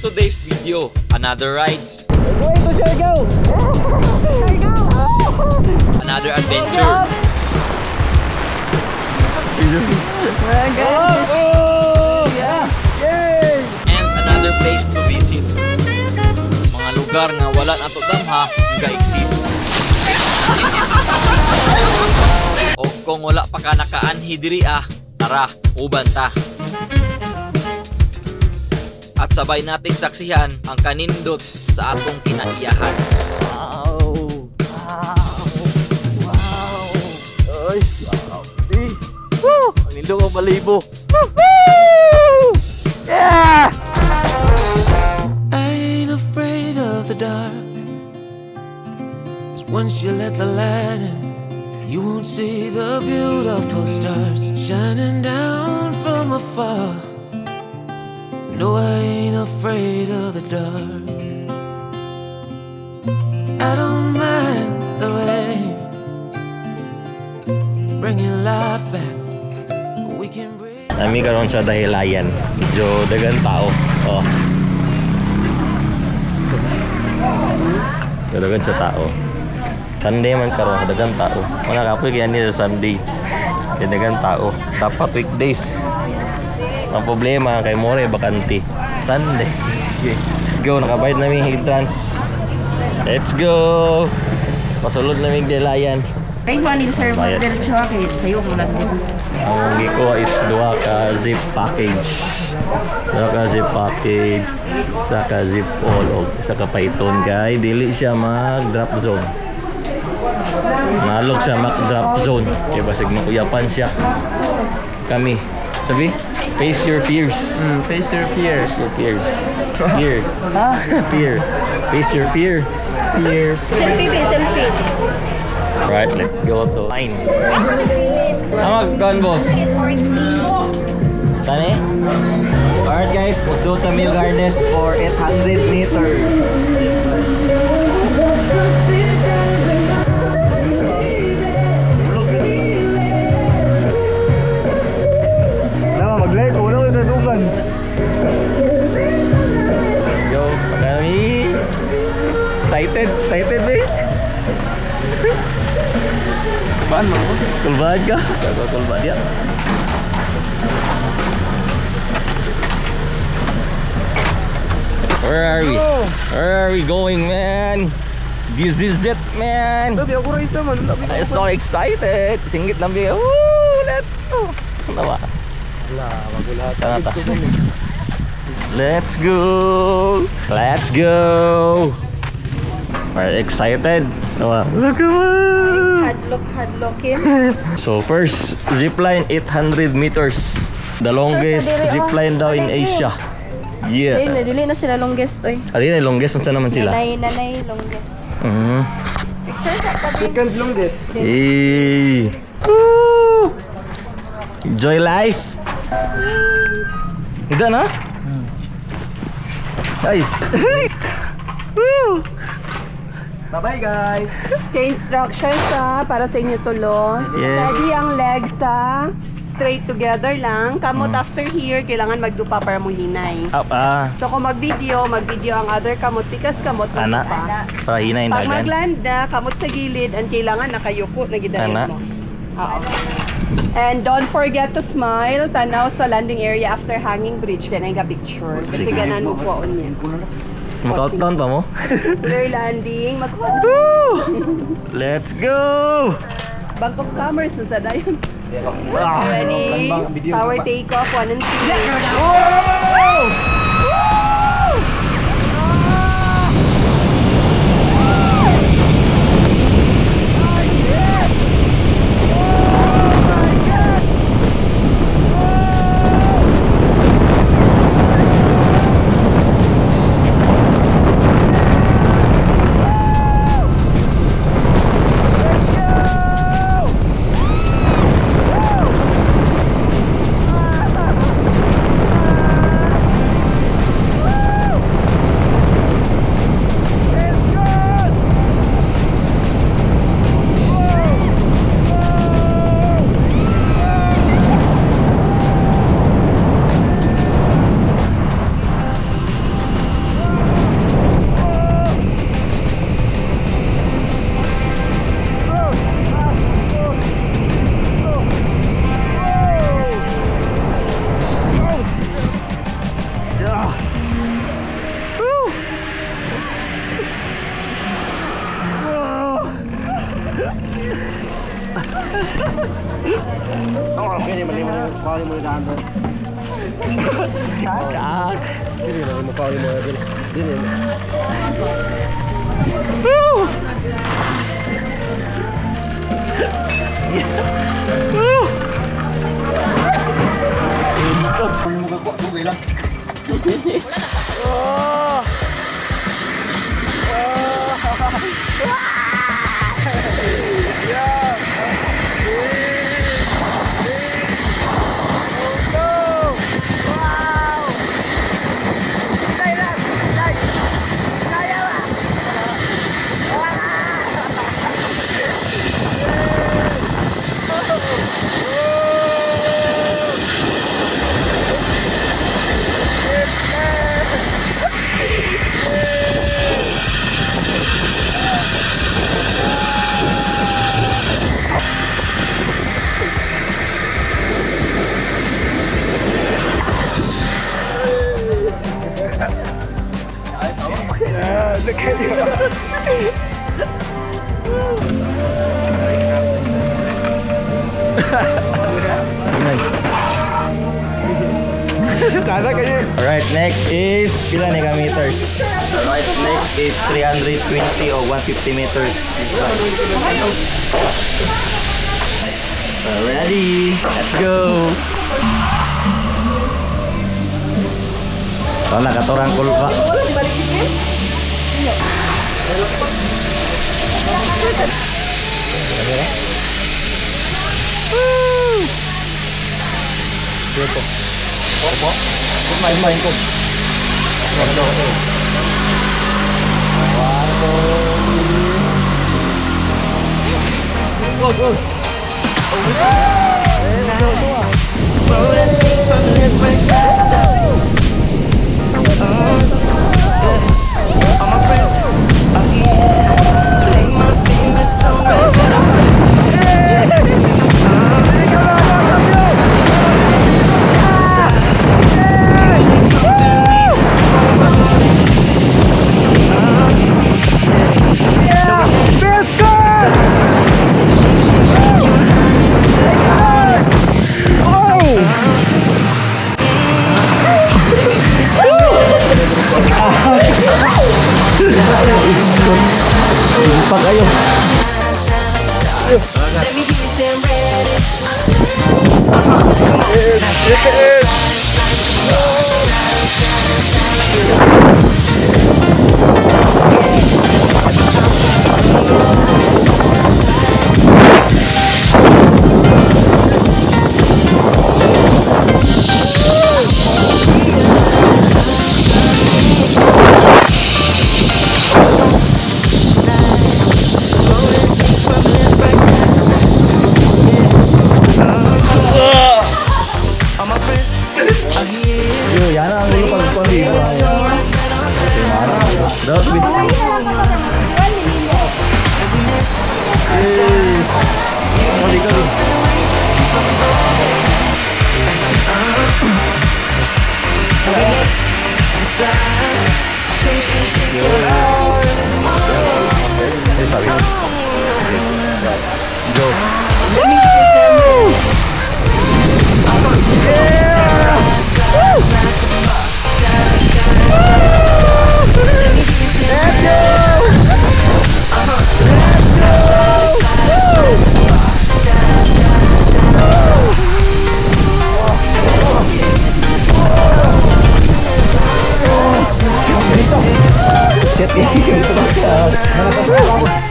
today's video, another rides, Way to Siargao! Another adventure, Oh! Yeah! Yay! And another place to visit. Mga lugar nga wala nato damha nga exist. O kung wala pa ka nakaanhi diri ah, tara, uban ta. At sabay nating saksihan ang kanindot sa atong kinaiyahan. Wow! Wow! Wow! Ay, grabe! Woo! Ang nindot ang balibo. Woohoo! Yeah! I ain't afraid of the dark. 'Cause once you let the light in, you won't see the beautiful stars shining down from afar. No, I ain't afraid of the dark. I don't mind the rain, bringing life back. We can breathe. Nami karon sa Dahilayan. Medyo dagan tao. Oh. Dagan sa tao. Sunday man karon, dagan tao. Wala kapoy kaya ni sa Sunday. Kaya dagan tao. Dapat weekdays. Ang problema kay more bakante. Sunday. Okay. Go, nakabayad na mi entrance. Let's go. Pasulod na mi Dahilayan. Ay, mo sir, Bayad. diretso kay sa'yo ko lang din. Ang gikuha is duha ka zip package. Duha ka zip package, isa ka zip all og isa ka python kay dili siya mag drop zone. Malog siya mag drop zone. Kay basig makuyapan siya. Kami. Sabi, face your fears. Face your fears. Face your fears. Fear. Fear. Face your fear. Fears. Selfie, be, selfie. Right, let's go to line. Tama, gone, boss. Tani? Alright guys, magsuot sa Milk Harness for 800 meter. Nama, mag-live. Wala ko itatugan. Let's go. Sa kami. Excited? Excited eh? Paano? Kulbaan ka? Gago kulba dia. Where are we? Where are we going, man? This is it, man. Sabi ako rin isa man. I'm so excited. Singgit lang biya. Woo! Let's go. Tawa. Wala, magulat. Tara, ta. Let's go. Let's go. We're excited. Tawa. Look at Hadlock, hadlockin. So first, zipline 800 meters. The longest zipline daw in Asia. Yeah. Dili, dili na sila longest, oy. Adi na longest unsa naman sila? Nanay, nanay, longest. Picture sa pa din. Second longest. Hey. Woo! Enjoy life. Hindi na? Guys. Woo! Bye-bye, guys. Okay, instructions ha, para sa inyo tulo. Yes. Steady ang legs ha. Straight together lang. Kamot after here, kailangan magdupa para mo hinay. Up ah. So kung mag-video, mag-video ang other kamot, pikas kamot, Ana. magdupa. Para hinay Pag dagan. mag-land na, kamot sa gilid, and kailangan nakayuko na gidayon Ana. mo. Oo. And don't forget to smile. Tanaw sa landing area after hanging bridge. Kaya na picture. Kasi Sige. ganan mo po niya. Mag-countdown pa mo? Clear landing. Magkuha Let's go! Bank of Commerce na sa dayon. Ah. Ready? Power take off, 1 and 2. Oh, kini mali mo kali mo daan doon. Kak. Dili na mo kali mo dili. Dili. Woo! Woo! Alright, next is pila ni ka meters? Alright, next is 320 o 150 meters. Ready? Let's go! Wala katorang kulpa. Throw that thing from left, right, side to side. Yeah. All my friends are here. Play my favorite song right when I'm tired. Music pumping, we just keep on rolling. Yeah. No, we never stop. Shake, shake, shake your hand to the morning. Let me hear you say I'm ready. All my friends are here. Yo, yan ang ulo pag Favorite song right when I'm tired. Dapat with Eh, sabi. Go. Let me hear you say I'm ready. Get in.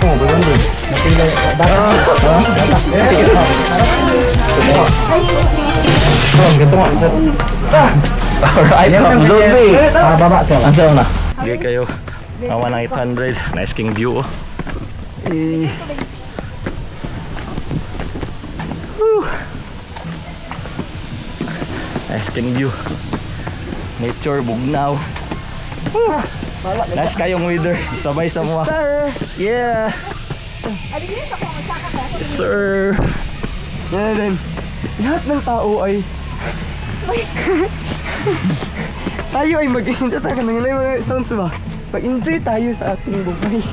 Oh, 500. Oh, ganito nga. Alright, top zone B. Baba siya. Ang na. Okay kayo. Awa ng 800. Nice king view. Oh. Eh. Whew. Nice king view. Nature, bugnaw. Whew. Nice kayong weather. Sabay sa mga. Yeah. Yes, sir. Yan din. Lahat ng tao ay tayo ay mag-enjoy tayo ng mga sounds ba? Mag-enjoy tayo sa ating buhay.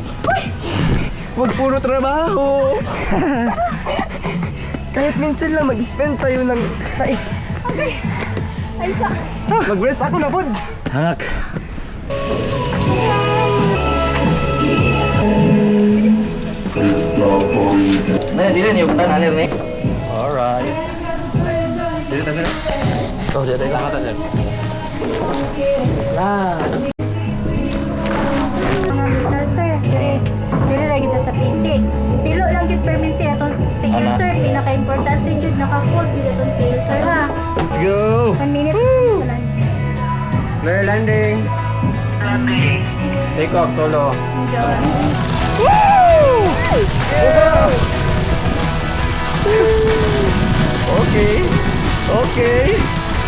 Huwag puro trabaho. Kahit minsan lang mag-spend tayo ng. Ay, Ay, sa. Mag-rest ako na, pod. Hangak. Nah, dili ni uktan alir ni. Alright. Dili ta, sir. Oh, dili sa kata, sir. Mga metal, sir, dire dire ra gyud sa basic. Pilo lang gyud permente atong tail, Ana. sir. Pinaka-importante gyud naka-fold gyud atong tail, sir, ha. Let's go. 1 minute sa landing. Clear landing. Take off solo. Enjoy. Okay. Okay.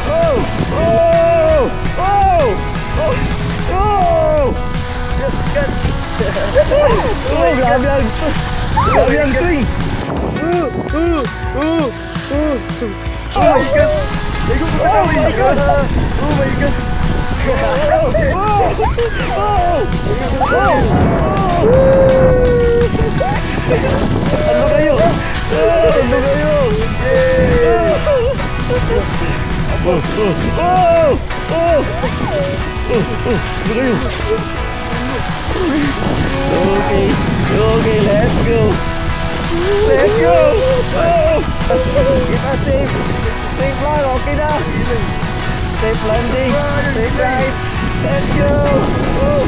Oh! Oh! Oh! Oh! Oh! Yes, yes. Oh, grabe ang grabe ang swing. Oh my God! Oh my God! Oh my God! Oh! Oh! Oh! Ano kayo? Ano kayo? Oh! Oh! Oh! Oh! Oh! Oh! Ano kayo? Okay. Okay, let's go. Let's go. Oh! Kita safe. Safe lang, okay na. Safe landing. Safe ride. Let's go. Oh.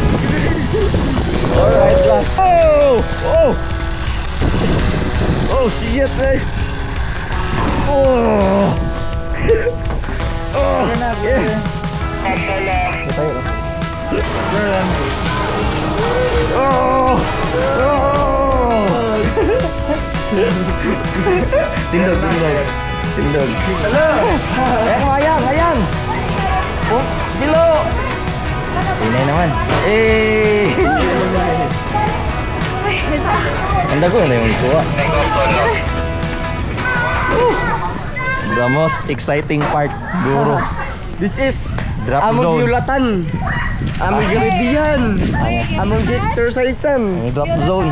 Alright, last. Oh! Oh! Oh, shit, man. Oh! Oh! Yeah. Oh! Oh! Tindog, tindog. Tindog. Hello! Eh, ayang, ayang! Oh, bilo! Pinay naman. Eh! Ang dago na yung kuha. The most exciting part, guro. This is Drop among zone. yulatan. Among giridihan. Among gi-exercisean. Ang drop zone.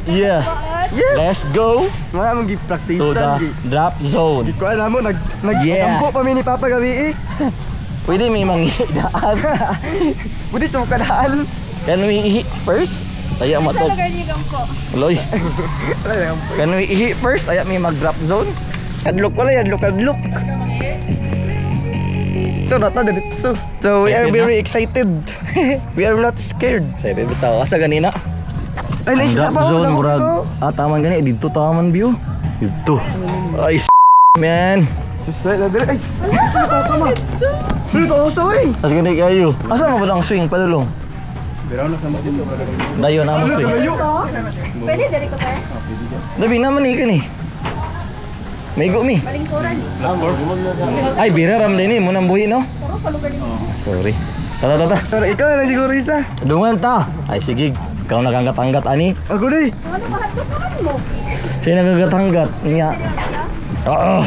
Yeah. Yes! Let's go Mga among to gi-practicean. the drop zone. Kuha na mo, nag, nag, Yeah. yeah. pa mi ni Papa gabi eh. Pwede may manghidaan. Pwede sa kadaan. Can we ihi first? Aya Sa matog. lugar niyo ko. Loy. Wala lang. Can we ihi first? Aya may mag drop zone. Adlok wala, adlok, adlok. So, nata diretso. So, we are Excited na? very excited. We are not scared. Sa bitaw asa ganina? Ay, Ang nice drop na pa. zone murag. Ah, taman gani didto taman view. Didto. Ay man. Sus, ay, nadali. Ay, ano pa ma? Ano to, oso eh? Asa gani kayo? Asa man ba ang swing padulong? Dayon na mo swing. Pwede diri ko, sir. Dabi naman ni kani. May go mi. Balingkuran. Ay, bira ram din eh. Munang buhi, no? Puro pa lugar niyo. Sorry. Tata, tata. Pero ikaw na lang siguro isa. Dungan ta. Ay, sige. Ikaw naganggat-anggat, ani. Ako na eh. Ano ba hadlokan mo? Siya naganggat-anggat. Niya. Oo.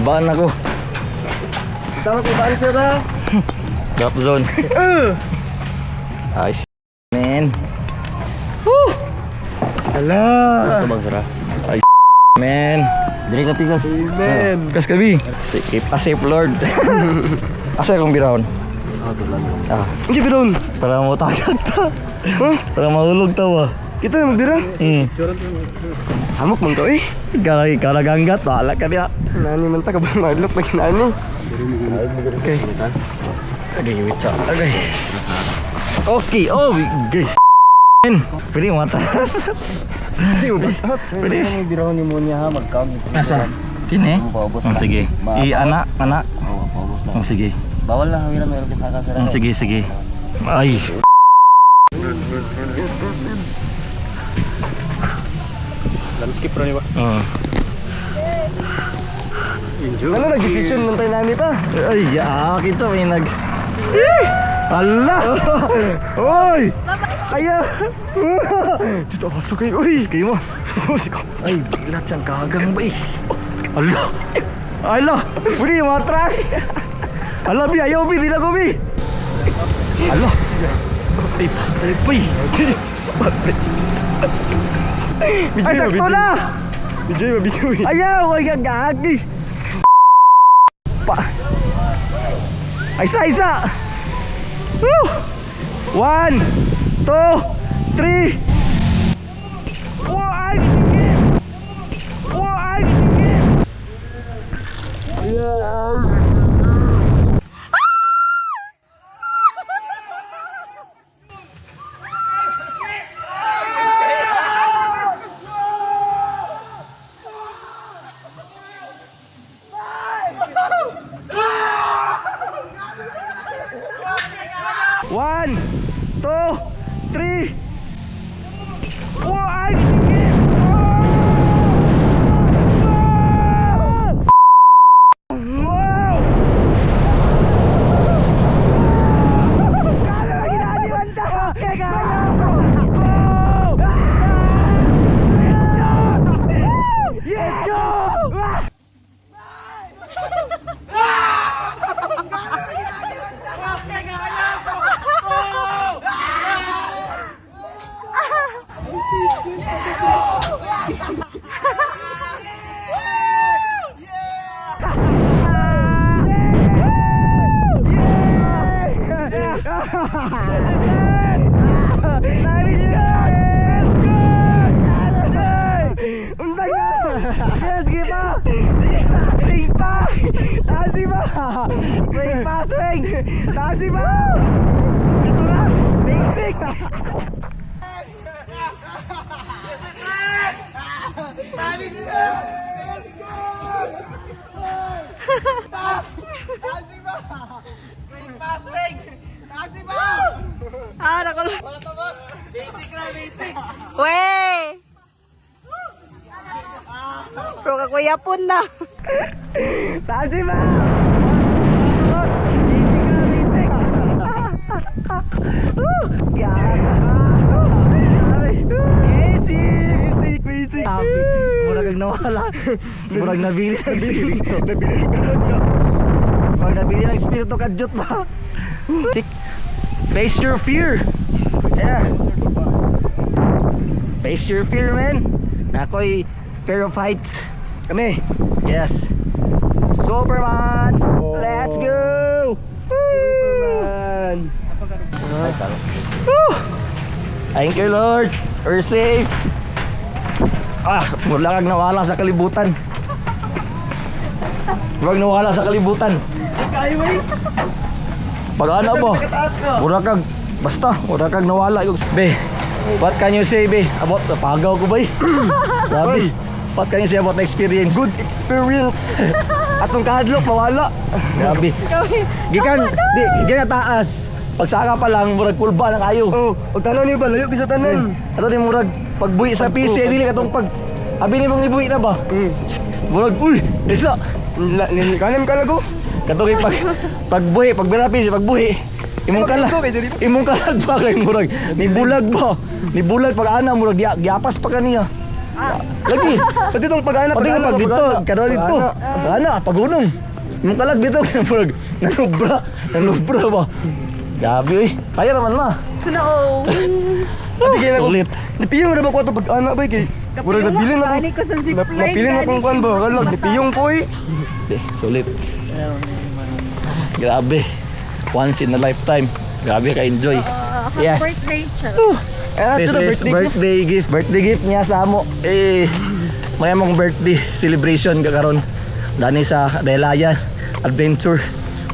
Baan ako. Tama ko ba, sir ah? Drop zone. Ay, man. Woo! Ala. Ito bang sara? Ay, man. Dili ka tigas. Amen. Kas kabi. Safe, ah, safe Lord. Asa akong birahon? Ah, Hindi biron. para mo tagad ta. Para mahulog ta ba? Kita na magbira. Hamok man ko eh. Kalagi kalaganggat wala ka niya. Nani man ta ka ba madlok na kinani? Okay. Agay, wait sa. Agay. Okay, oh, gay. Man, pwede mo atas. Hindi mo ba? Pwede. Birahon ni Munya ha, magkaon. Nasa? Kini? Paubos Oh, na. sige. I ana, ana. Oo, paubos na. Oh, sige. Bawal na hawiran mo yung saka sir. Oh, sige, sige. Ay. Landscape ra ni ba? Oh. Ano nag-decision man tayo nani pa? Ay, ya, kita may nag. Eh! Ala! Oy! Aya! Dito ako kayo. Uy, kayo mo. Ay, bilat siyang kagang ba eh. Ala! Ala! Pwede yung matras! Ala, bi, ayaw, bi, di lang ko, bi! Ala! Ay, patay pa eh. Ay, sakto na! Video, video. Ayaw, ay gagagi. Pa. Ay, isa, isa. Woo! One, two, three. One. One. One, two, three. One. Wow! Let's go! Yes, give pa! Swing pa! Tasi ba? Swing pa, swing! Tasi ba? Ito na! Basic! Ah, nakul. Basic lang, basic. Wey! Pero kakuyapon na. Tasi ba? Basic na, basic! Basic! Basic, basic! Murag ang nawala. Murag nabili ng espiritu. Nabili ng Murag nabili ng espiritu kadyot ba? Face your fear. Yeah. Face your fear, man. Ako'y fear of heights. Kami! Yes. Superman! Let's go! Superman! Woo! Thank you, Lord. We're safe. Ah, mula kang nawala sa kalibutan. Huwag nawala sa kalibutan. Pag ano mo, mura kag, basta, mura kag nawala. Be, what can you say, be? About, pagaw ko, bay. Grabe. What can you say about the experience? Good experience! Atong kahadlok, mawala! Grabe. Gikan, di, gikan na taas. Pagsaka pa lang, murag kulba na kayo. Oh, og tanaw niyo ba? Layo kaysa tanan. Ato ni murag pagbuhi sa PC dili katong pag abi ni mong nibuhi na ba? Murag uy, isa. La, ni kanim ka lago. Katong kay pag pagbuhi, pagbira PC pagbuhi. Imong kalag, imong kalag ba kay murag ni bulag ba? Ni bulag pag ana murag giapas pa kaniya. Lagi. Pati tong pag-ana, Pati nga pag dito, karon dito. Ana, pagunong. Imong kalag dito kay murag nanubra, nanubra ba? Grabe uy. Kaya naman ma. No. Sige na ko. Sulit. Nipiyong na ba ko ato pag-ana ba kay murag nabilin na Gani ko sa zipline. Napilin na kong kuan ba? Kalag nipiyong ko eh. Eh, sulit. Grabe. Once in a lifetime. Grabe ka-enjoy. Yes. Birthday child. Eh, This ito na is birthday gift. birthday gift. Birthday gift niya sa amo. Eh, may among birthday celebration kakaron. Dani sa Daylaya Adventure.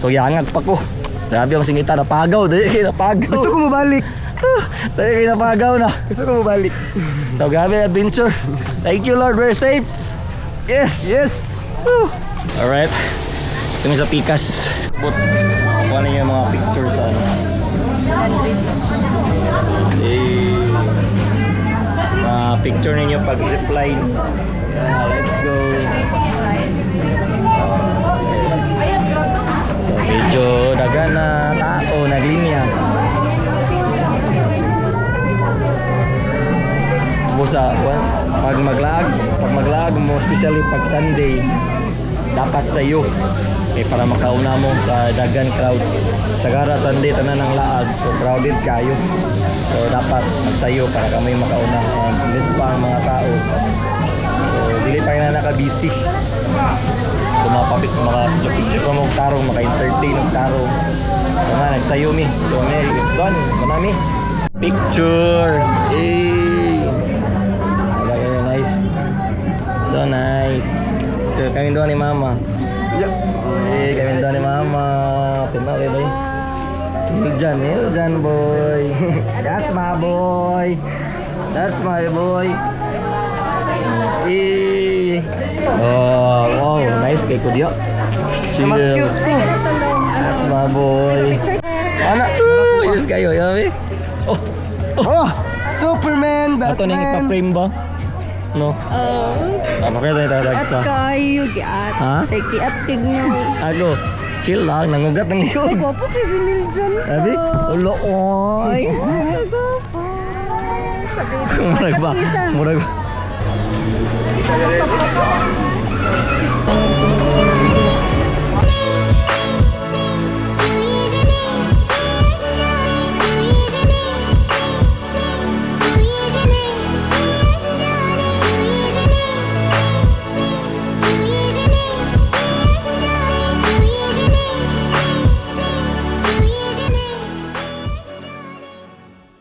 So yangag pa ko. Grabe ang singita napagaw, dali kay napagaw. Gusto ko mabalik. Dali kay napagaw na. Gusto ko mabalik. So grabe adventure. Thank you Lord, we're safe. Yes. Yes. Alright. Kami sa Pikas. But, kuha ninyo yung mga pictures sa ano. Eh, mga picture ninyo pag zipline. Yeah, let's go. So, medyo dagana tao naglinya. Busa, pag maglaag mo, especially pag Sunday, dapat sa iyo eh para makauna mo sa dagan crowd sagara Sunday tanan ang laag, so crowded kayo, so dapat magsayo para kami makauna. And less pa ang mga tao. tarong, maka-entertain og tarong. So nga, nagsayo mi. So mi, it's done. Manami. Picture! Hey! Wala kayo, nice. So nice. So, kami doon ni Mama. Yeah. Eh, kami doon ni Mama. Pinaw kayo ba? Niljan, Niljan boy. That's my boy. That's my boy. Eh. Oh, wow, nice kay Kudio. Mas Chill. cute ko. That's my boy. Ana. Ooh, yes kayo, yami. Oh, Oh! Superman, ato ning Batman. ipa-frame ba? No. Oh. Ah, pakita tayo At sa. kayo, giat. Ha? Giat tigno. Ago, chill lang, nangugat ng likod. Gwapo kay si Niljan. Sabi, ulo, oy. Gwapo. Sa baby. Murag ba? Murag ba?